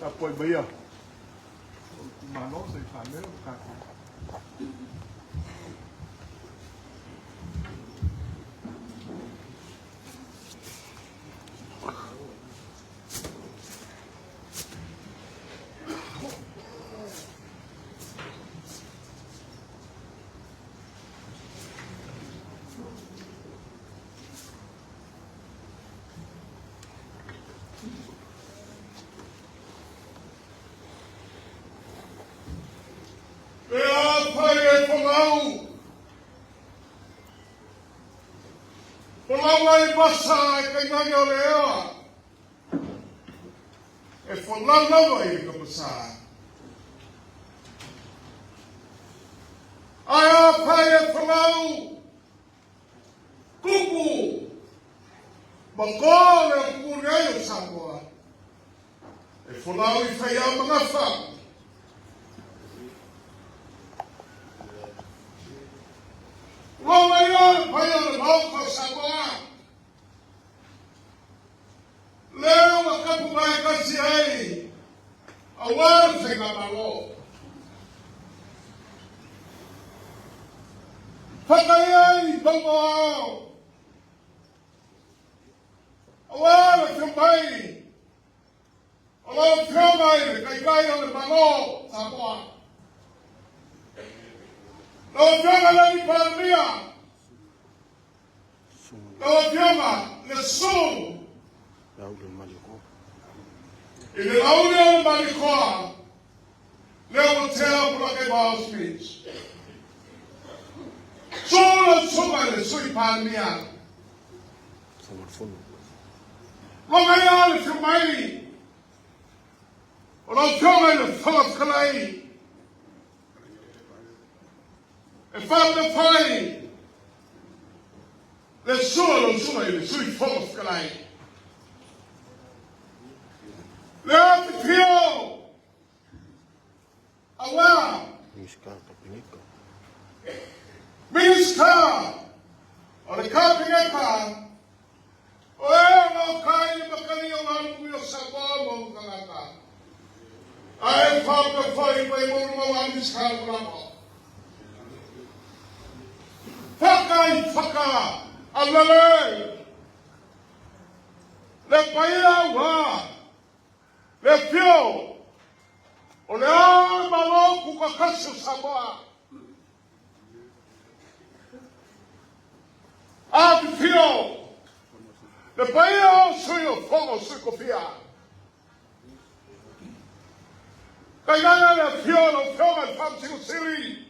Tapuai maia o itumalo se i faaleo le tatou E afai e folau, folau ai vasa e kainane o le ea, e folau lava i le kapasa. Ae afai e folau, Kupu ma ko le atunuu nei o Samoa e folau i Faiā ma Gafa. Loa ia le paia o le Maota o Samoa. Lea ua tapu mai tasi ai aua le faigamalo. Whakaia i tonga ao, aua le afio mai o lau Afioga i le Taitai o le Malo Samoa. Lau Afioga i le Palemia, Lau Afioga le Su i le lauli o le Malikoa, lea ua tea pulake vao speech. Su lau susuga i le Sui Palemia. Loga ia le afio mai o lau Afioga i le Fofoga Fetalai e faapea foi le sua lau susuga i le Sui Fofoga Fetalai. Le afifio aua Minisita o le Kapeneta o e o lo o kai le makani o ngā nui o Samoa ma ona tagata. Ae faapea foi mai mo ngā Minisita Lagolago. Whaka i whaka alele le paia ua le fio o le ao malo kukakasi o Samoa. Afifio le paia o sui o Fono Sui Kofia. Tainane le afio o lau Afioga i le Faamasino Sili.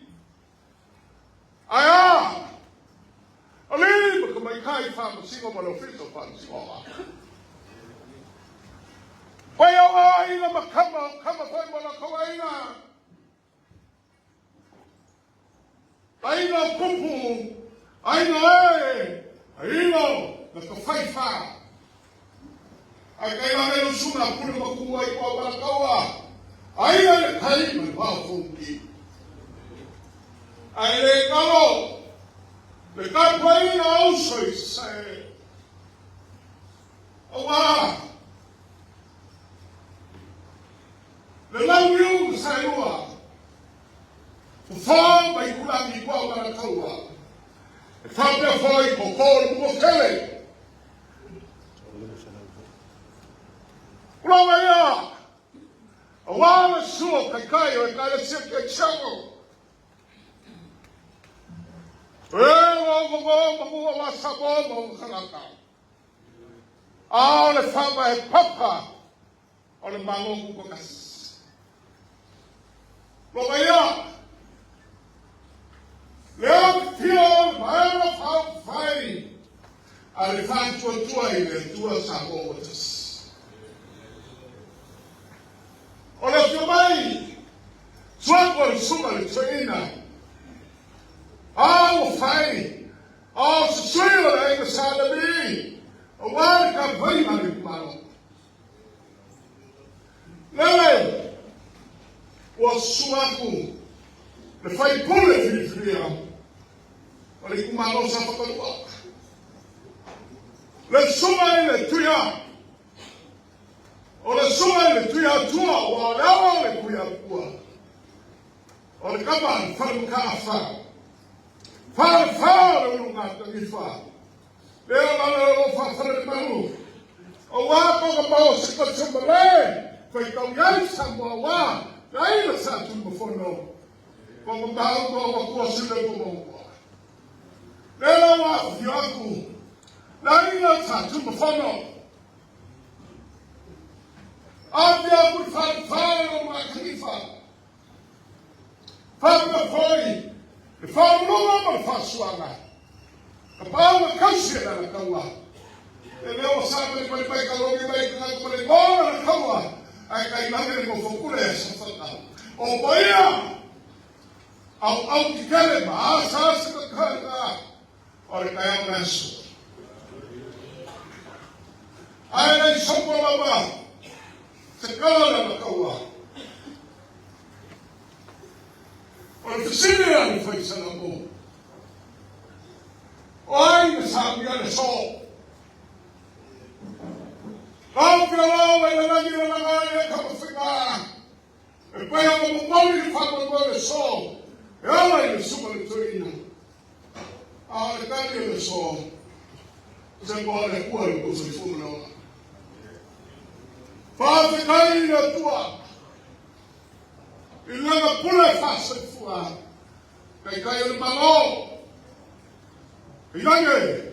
Ae a, alii ma tamaitai faamasino ma le Ofisa o Faamasinoga. Paia o aiga ma tama, o tama foi ma latou aiga. Aiga o Kupu, aiga e, aiga na tafaifa. Ae tainane le usuga a Pule ma Tumua i tua Malakaua, aiga i le tai ma le vao fonoti. Ae le galo le tapuaiga a uso i Sasae. Aua le lauiu ma saelua, fofo ma itulagi i tua Malakaua, e faapea foi ko ko le Mugofele. Ulaga ia, aua le susu o taitai o Ekalesia Kerisiano, e o gogo manu aua Samoa ma ona tagata, a o le faavae papa o le Malo Tutoatasi. Ulaga ia, le afifio o le Vaega Faaupufai a le Faatuatua i le Atua Samoa ua Tasi. O le afio mai, suaku o le Susuga i le Toeaina, a ua fai, a o se sui o le Aiga Sa Levi, aua le tapuaiga a le itumalo. Lele! Ua susu aku le faipule filifilia o le itumalo sa Fatalua. Le susuga i le Tuia, o le susuga i le Tuiatua, ua o le awa o le Tuiatua, o le kama a le Falemakaafa, Falefa o le Ulugatanifa, lea o lalo o lo faafale le malu, aua ko ka mau se ka male, faitau iai Samoa aua, le aiga sa Tuimafono, ko ka mau ko ka kua sile ko maua. Lea la ua afifio aku, le aiga sa Tuimafono, afifio aku le Falefa o le Ulugatanifa, Faapea foi le faauluga ma le faasuaga, ka paoga kausi e le Alataua. E leo ua savalivali mai ka logi mai ka galu ma le igoa o le Alataua, ae tainane le nofo pule a Safata. O paia auau tetele ma asaasa kakana o le taeao le aso. Ae le i sopo lava se kala o le Alataua. O le fesili a le faisalamo, O ai na saunia le soo? Lau Fialao e lalagi lalaga ai e Kamafaiga, e pai ona momoli le faamoemoe le soo e ala i le suka le toeaina. A o le tali o le soo, se moa le Atua i lo tou soifua ma le ola. Faafetai i le Atua i lana pule faasoifua, Taitai o le Malo, Ilage,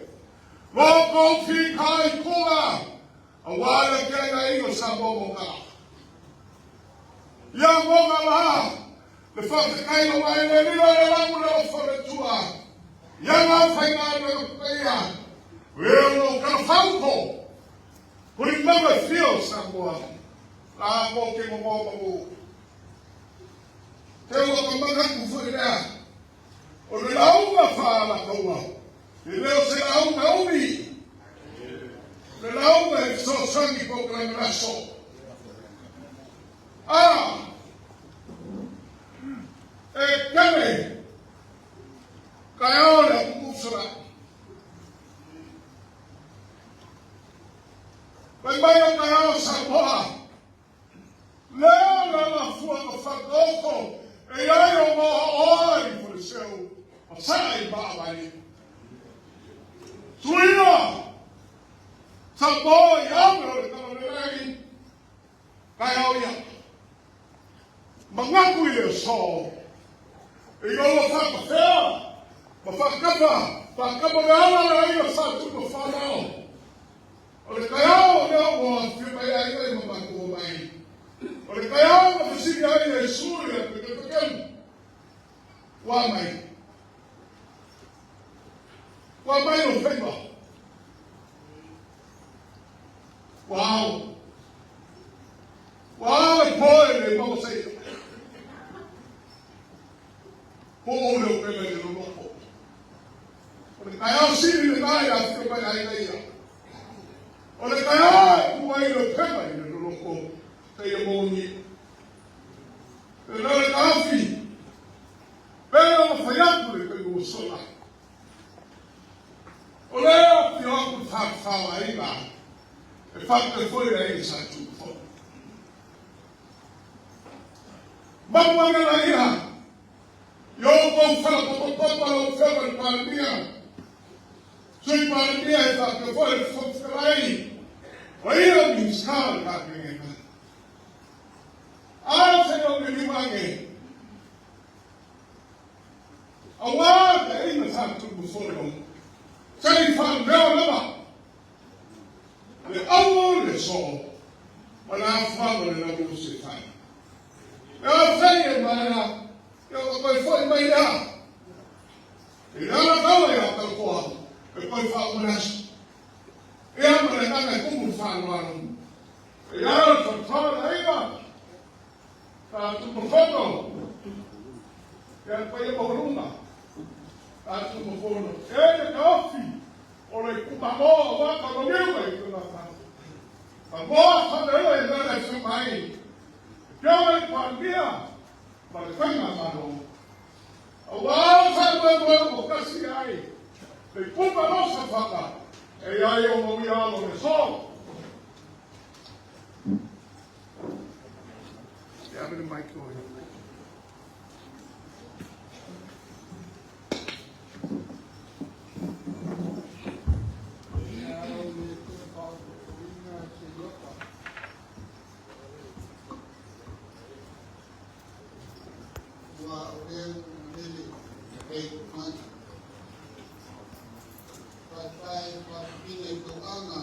lo kou fika i tua, aua le atiaegaina o Samoa mo ka. Ia moga la, le faafetai aua e le lilo e le lagu le alofa o le Atua, ia ngā faigaluega paia, o e o lou talafauko, kuli maua e fia o Samoa, la mo ke momoa malu. Te ua ka manatu foi lea, o le lauga faalataua, e le o se lauga umi, o le lauga e fesoasoani polokalame aso. A, e tele taeao le atunuu Sarai. Fai mai o taeao Samoa, Lea la mafua ma fataoto e iai o moa oa i Faleseu ma saa i Maavai. Suia Samoa i ame o le Talalelei, taeao ia. Manatu i le aso, e iola faatafea ma faatapa, faatapa le ala le aiga sa tupa whanau. O le taeao lea ua afifio mai ai oe ma matou omai. O le taeao na fesili ai Iesu ia Peteru, Ua mai? Ua mai lou faiva? Ua ao. Ua ao e po e le maua se ia. Po o le upega i le loloko. O le taeao sili lena e afifio mai ai na ia. O le taeao e tu ai le upega i le loloko seia moni. E leo le taofi, pei ona fai atu le taimi ua sola. O lea afifio atu le falefa o aiga e faapea foi le aiga sa Tuimafono. Mapu ane la ia I outou fala papapapa lau Afioga i le Palemia, Sui Palemia e faapea foi le Fofoga Fetalai, o ia o Minisita o le Kapeneta. A se o liliu ane, aua le aiga sa Tuimafono, se i faaleo lava le auo le soo ma le afuaga o le lau o se fai. E afai e maea, ia ua toe foi mai lea. I le alataua ia Tautoa, e toe faauma le aso. Ia ma le agaga e tumu le faaaloalo. E ala le falefa le aiga, sa Tumafono, ia le paia maualuga, sa Tumafono. E le taofi o le itumalo aua ka maliu mai tagata. Ka moa faaleola i mea e fai mai. Afioga i le Palemia, ma le Faigamalo, aua le faamoemoe ua tasi ai le itumalo Safata e ai o mauia alo le so. E ave le mic o Ua o lea ua lele e mai. Faafetai faapipina i tauaga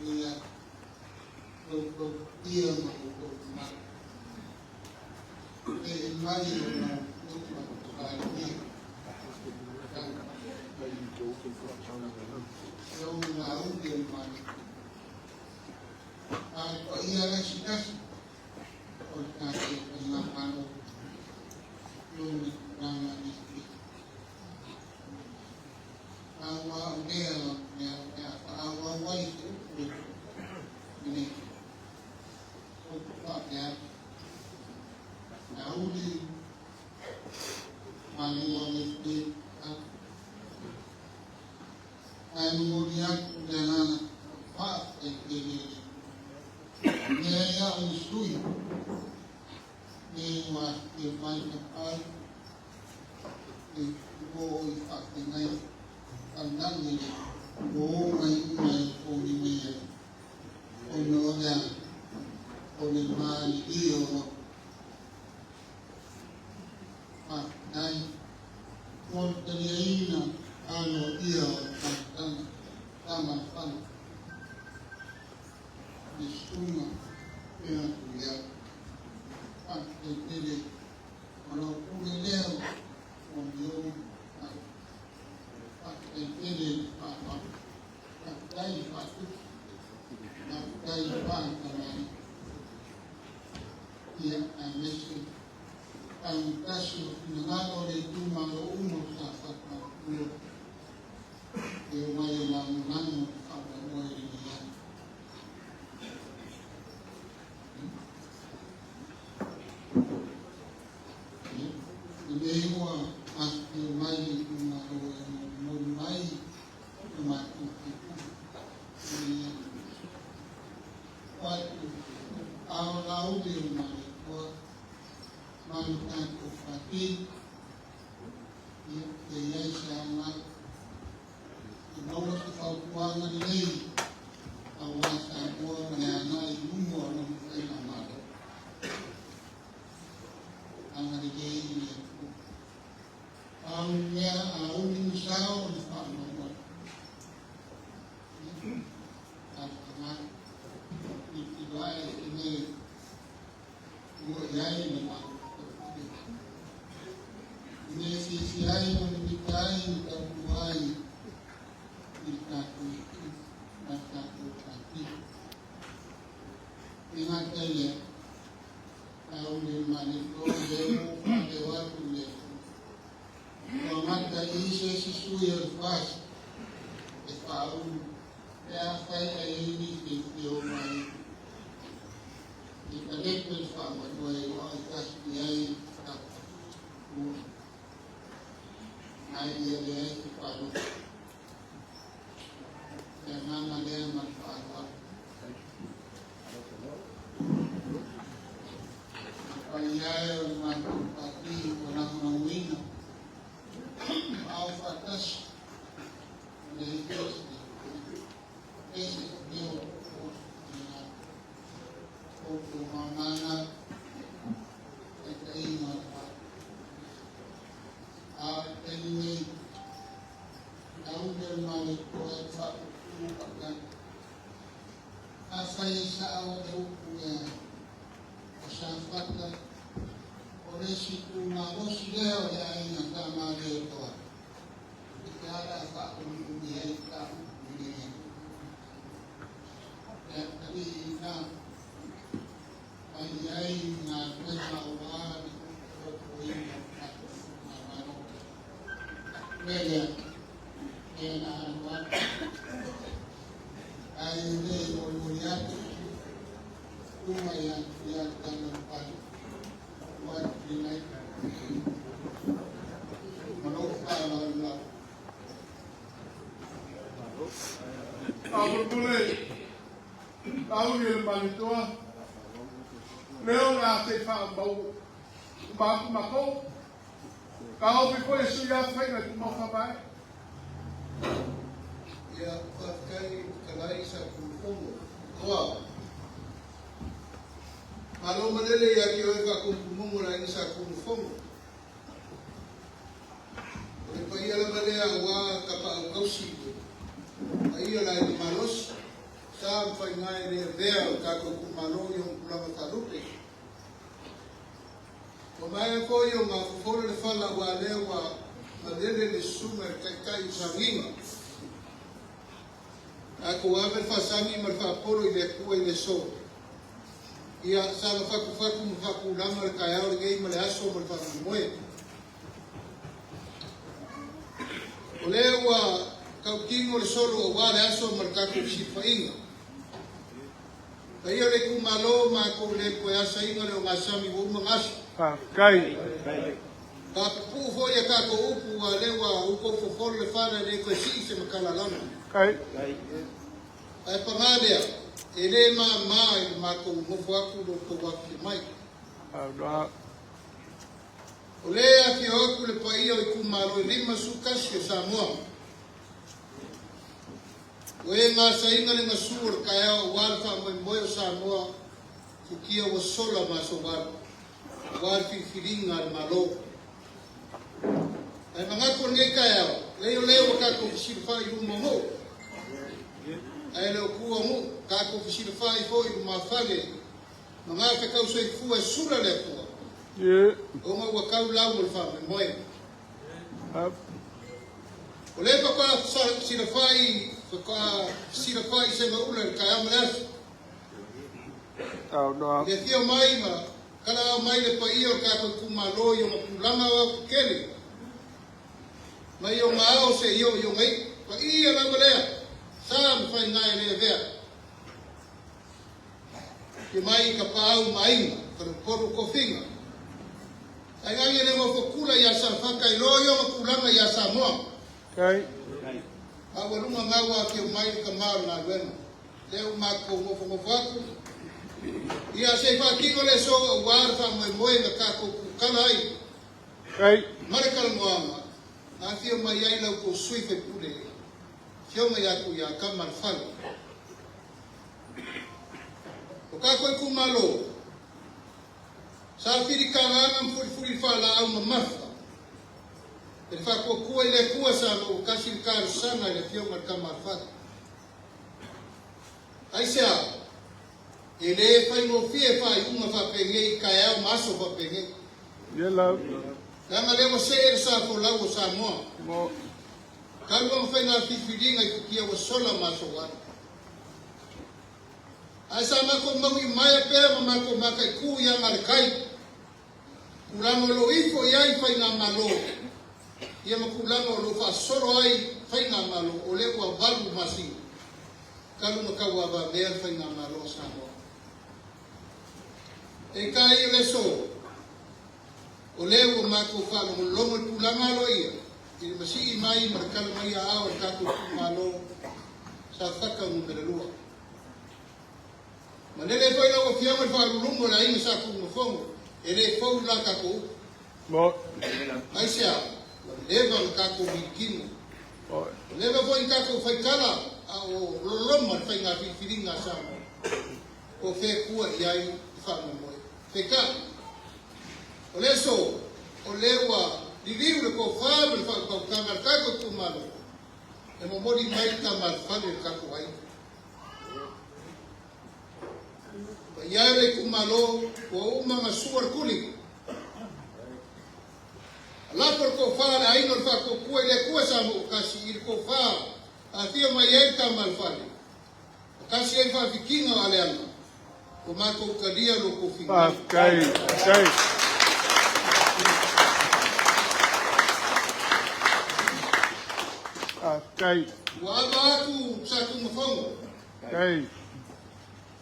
ia tou tia ma tou mamalu. E i mai o lau Afioga Palemia. Afioga Lauli o le Malo. A paia gasegase o le tatou faigamalo i ona tulaga lisi. A ua o lea mea o le a faaauau ai se upu lenei. Upu faapea, Lauli malu ave ae momoli atu le agaga faafetai tele lea ia o sui le ua afifio mai tapaau e o i faafeagai taulagi le o mai uma e foli mai ai ona o lea o le malilie o faafetai mo le taliaina aloaia o le talosaga tama le fale le susuga pea tuia faafetai tele o lau pule lea o mio faafetai tele le faaaloalo faafetai le faatupu faafetai le faatamai ia aemaise augataso finagalo o le itumalo uma o Safata 2 e omai e lagolago le faamoemoe lenei ai. Lenei ua afifio mai le itumalo e molimoli mai le matou faipule. O atu ao Lauli o le Malietoa ma le tatou Pati ia e i ai se aoga e maua se fautuaga lelei aua Samoa ma le agai i luma o lona faigamalo. Agalelei le Atua. Pau mea a uli ma sao o le faamoemoe. Talosaga tilotilo ae i le ua i ai le malu. I le fiafia ai ma le mita ai ma tautua ai i le tatou ma le tatou Pati. E gata i lea, Lauli o le Malietoa lea ua ou faaleo atu i le Atua. Ua gata i i se isi sui o le FAST e faaulu pe afai ae i ai nisi e fia o mai e talepe le faamoemoe ua autasi i ai Safata 2. Ae ia leai se palota. Le agaga lea ma le faaaloalo. Le paia e o le matou Pati ua lagolagoina ma ao faatasi ma le ese leo o outou mamana taitaiga o le Pati. A o le taimi nei, Lauli o le Malietoa e faapuupuu faatali. Afai e sao le upu lea o Safata, o le isi itu malosi lea o le aiga Sa Malietoa, i te ala e faaumiumi ai ta upu i lenei aso. Le atalii ina mai i ai galuega aua le tautuaina o le tatou Faigamalo. O le mea lea, lea na alo atu. Ae le molimoli atu uma ia ia tama pale. ua tuuina ai ma lou faaaloalo lava. Faamolemole, Laauli e le Malietoa, lea o le a se i faamau uma atu matou. Taofi foi e sui lava faiga tumau faavae. Ia, faafetai fetalai sa Tunufono. Oa. Malo malele ia te oe faatumutumu le aiga sa Tunufono. O le paia lava lea aua tapaau tausi le paia o le aiga malosi, sa ma faiga e le avea o le tatou itumalo i ona tulaga faalupe. Ua maea foi ona fofola le fala aua lea ua malele le susuga i le Taitai o Sagiga. Tatou ave le faasagi ma le faapolo i le Atua i le aso. Ia saga fatufatu ma faatulaga le taeao lenei ma le aso ma le faamoemoe. O lea ua tautino le solo aua le aso ma le tatou fesilafaiga. Paia o le itumalo, matou le toe asaina le ogasami ua uma ona aso. Faafetai. Faapupuu foi a tatou upu aua o lea ua outou fofolo le fala e le toe sii se matalalaga. Kai. Ae paga lea, e le mama i le matou nofo atu lo outou afifio mai. Saunoa. O lea e afio atu le paia o itumalo e 51 o Samoa. Ua e gasaina le gasu o le taeao aua le faamoemoe o Samoa futia ua sola ma aso valu aua le filifiliga a le Malo. Ae manatu o lenei taeao, leai o lea ua tatou fesilafai i luma o nuu, ae le o tua nuu, tatou fesilafai foi i lumafale ma gafekau soifua e sula le Atua, ona ua tau lau o le faamoemoe. O lea faatoa silafai, faatoa silafai segaula i le taeao ma le aso. I le afio mai ma kalaau mai le paia o le tatou itumalo i ona tulaga aoaotetele, mai ona ao seia oo i ona iu. Paia lava lea, sa ma faiga e le avea. Afio mai Tapaau ma Aiga, Faleupolu o Tofiga. Tainane le nofo kula ia Safata i loa i ona tulaga ia Samoa. A ua luga gau afio mai le tama o le galuega. Lea ua matou nofonofo atu. Ia se i faatino le aso aua le faamoemoe na tatou kukala ai. Ma le talanoaga, na afio mai ai la outou sui faipule, Afioga ia Tuiakama le Fale. O tatou itumalo, Sa fili kalana ma fulifuli le faalaau mamafa e le faatuatua i le Atua sa maua tasi le talosaga i le Afioga i le Tama a le Fale. Aisea? E le faigofie faaiuga faapenei i taeao ma aso faapenei. Leaga lea ua see le sa folau o Samoa. Talu ona faiga filifiliga i futia ua sola ma aso ua alu. Ae sa matou mauiu maea pea ma matou mataitu i aga a le tai, tulaga o lo o ifo i ai faigamalo, ia ma tulaga o lo o faasolo ai faigamalo, o lea ua 8 masina talu ona tauavavea le faigamalo a Samoa. Peitai o le aso, o lea ua matou faalogologo i le tulaga aloaia i le masii mai ma le tala mai aao a le tatou itumalo Safata Nu.2. Malele foi lau Afioga i le Faauluuluga o le Aiga Sa Tunumafono, e le fou la tatou upu. Aisea? Ua leva ona tatou militino. Ua leva foi ona tatou faitala a o loloma le faiga filifiliga a Samoa. Po o fea tua i ai le faamoemoe. Peitai, o le aso, o lea ua liliu le tofa ma le faautautaga a le tatou itumalo e momoli mai le tama a le fale i le tatou aiga. Paia e le itumalo, ua uma ona sua le tuli. Lafo le tofa a le aiga o le Faatuatua i le Atua Samoa-tasi i le tofa a afio mai ai le tama a le fale. A tasi ai le faafitiga o Aleaga, ua matou talia lo outou finagalo. Faafetai. Faafetai. Faafetai. Ua ava atu sa Tumafono. Faafetai.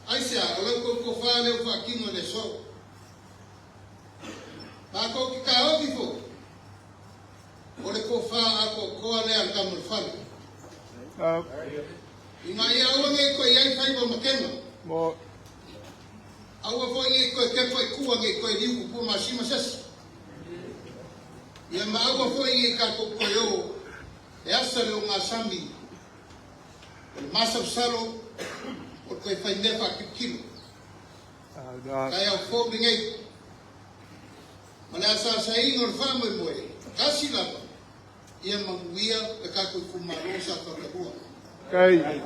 Aisea, o lau tou tofa lea ua faatino i le aso. Matou te taofi foi, o le tofa atoatoa lea a le Tama o le Fale. Ina ia aua ne i toe i ai faiva o matega. Aua foi ne i toe tepa i tua ne i toe liu tupua masima se isi. Ia ma aua foi ne i tatou toe o e asa le ogasami o le masalosalo o le toe faimea faatilotilo. Taeao fou lenei. Ma le asaasaina o le faamoemoe, tasi lava, ia manuia le tatou itumalo o Safata 2.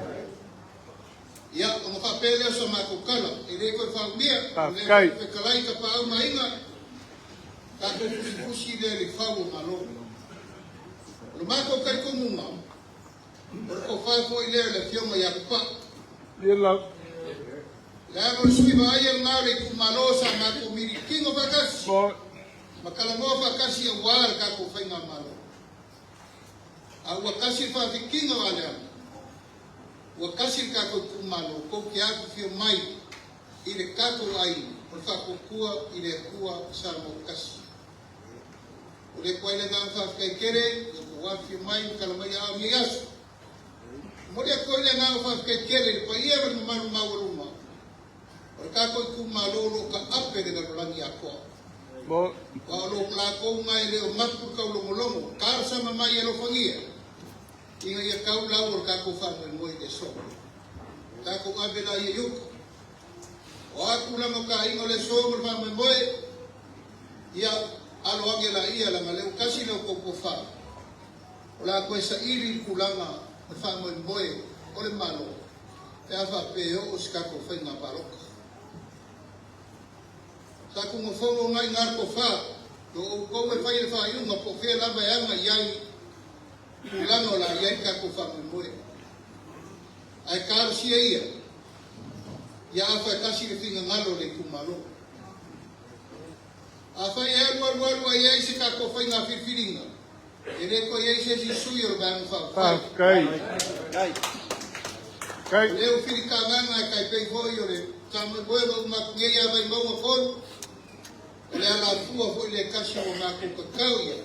Ia, ona faapea lea o sa matou tala, e le toe faaumia, o le Faafetai. Fetalai Tapaau ma Aiga, tatou fusifusi lea i le fau o Malo. O le matou talitonuga, o le tofa foi lea i le Afioga ia Tupai. Leaga o le sui vaaia lena o le itumalo sa matou militino faatasi ma talanoa faatasi aua le tatou faigamalo. A ua tasi le faafitiga o Aleaga, ua tasi le tatou itumalo, tou te afifio mai i le tatou aiga o le Faatuatua i le Atua Samoa Tasi. O le atu ai le agaga faafetai tele i tou afifio mai ma tala mai aao i lenei aso. Momoli atu ai le agaga faafetai tele i le paia ma le mamalu maualuga o le tatou itumalo o lo o taape le lalolagi atoa. Aua o lo o latou na e le o mapu le taulogologo, talosama mai e alofagia ina ia tau lau o le tatou faamoemoe i le aso. Tatou ave laia i uta. O a tulaga o taaiga o le aso ma le faamoemoe, ia alo age laia leaga lea ua tasi le outou tofa. O le a toe saili le tulaga o le faamoemoe o le Malo pe a faapea e oo se tatou faiga palota. Sa tugafono nai na tofa o outou e fai le faaiuga po o fea lava e aga i ai tulaga o le a i ai le tatou faamoemoe. Ae talosia ia, ia afa e tasi le finagalo o le itumalo. Afai e alu alu alu a i ai se tatou faiga filifiliga, e le toe i ai se isi sui o le Vaega Faaupufai. Faafetai. O lea ua filitagaga e tai pei foi o le faamoemoe ua uma atu nei ia Vaimauga 3, o le alafua foi lea tasi ua matou tatao i ai,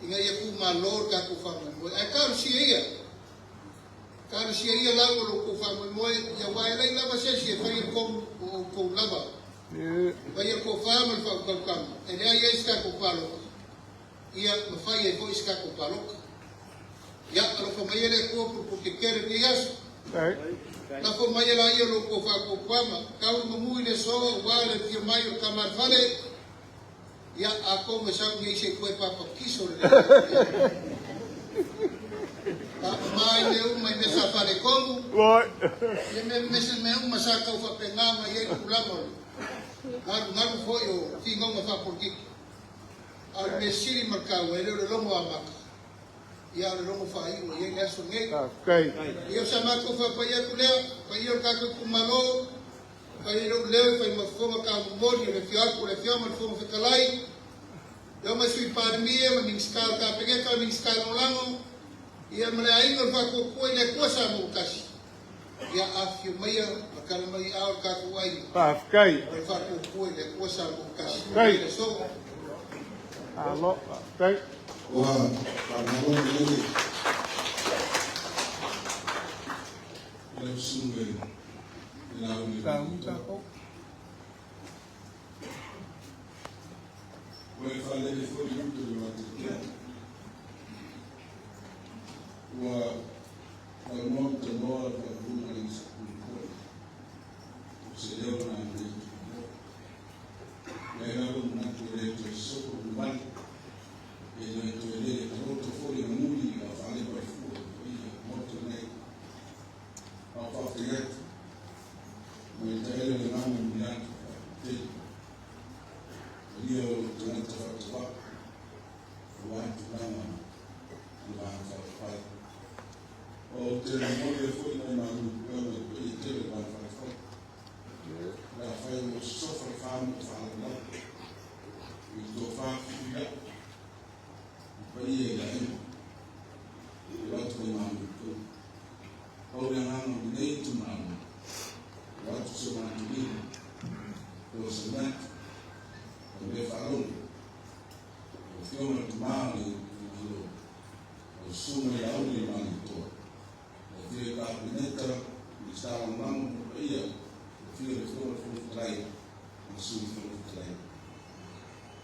ina ia tumalo le tatou faamoemoe. Ae talosia ia, talosia ia lau o lo outou faamoemoe, ia aua e leai lava se isi e faia le tonu o outou lava. Faia le tofa ma le faautautaga, e leai ai se tatou palota, ia ma fai ai foi se tatou palota. Ia, alofa mai e le Atua pulepuletetele i lenei aso. Lafo mai e laia lo outou faatuatuaga, tau le manu i le aso aua le afio mai o le tama a le fale. Ia, atonu e sau nei se i toe papatiso le lelei. Faamama ai mea uma i mea sa faaletonu, ia mea mea uma sa tau faapena mai ai le tulaga o le galugalu foi o finauga faapolitiki. A o le mea sili ma le taua, e le o le logo amata, ia a o le logo faaiu ua i ai le aso lenei. Ia o sa matou faapai atu lea, paia o le tatou itumalo, fai ai lou leo e fai ma fofoga taumomoli o le afio atu o le Afioga i le Fofoga Fetalai, ia ma Sui Palemia ma Minisita o le Kapeneta ma Minisita Lagolago, ia ma le aiga o le Faatuatua i le Atua Samoa ua tasi. Ia afifio maia ma tala mai i aao o le tatou aiga. Faafetai. O le Faatuatua i le Atua Samoa ua tasi. Faafetai. Le aso. Malo, faafetai. Ua faamalo lelei lau susuga i le Lauli Saugi tatou. Ua e faalele foi le utu i le matou. Ua talanoa ma tanoa le faaupuga i Sapulupule. O se leo na le itumalo. Leai lava manatu e le toe sopo mamalu, e le toe lele taloto foi le mamuli a faalepa i fua i paia moto nei. A o faafetai atu, mai taele le agaga momoli atu faapetele. Paia o tagata faatuvaa, aua tulaga o le Vaega Faaupufai. O te momoli ai foi nai malu i puega i le paia tele o le Vaega Faaupufai. Le afai ua sosofa le fa ma le faalavelave, i le tofa fefuliai, i paia i le aiga, i o atu le malu i puega. Pau le agaga o lenei itumalo, o atu se matou lima, o se manatu, O le mea faalogo, lau Afioga i le Tama o le Malo, lau Susuga i le Auli o le Malietoa, le Afio i le Kapeneta, Minisita Lagolago ma le paia, le afio i le Afioga i le Fofoga Fetalai ma le Sui Fofoga Fetalai.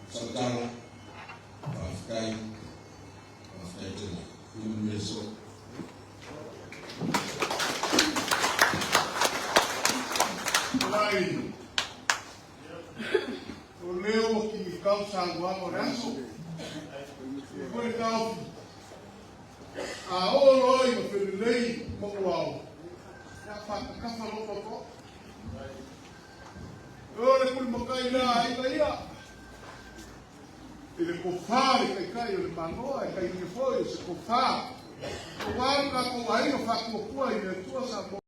O sau tala, faafetai, faafetai tele. Ia manuia le aso. Lai, o lea ua kinikau saunoaga o le aso. E foi taofi, a oo loa ina felelei mauao, o le a faatakafa loa tootoo. O le pulimakai lea a aiga ia, i le tofa a le Taitai o le Malo, ae tainane foi o se tofa aua lo tatou aiga faatuatua i le Atua Samoa.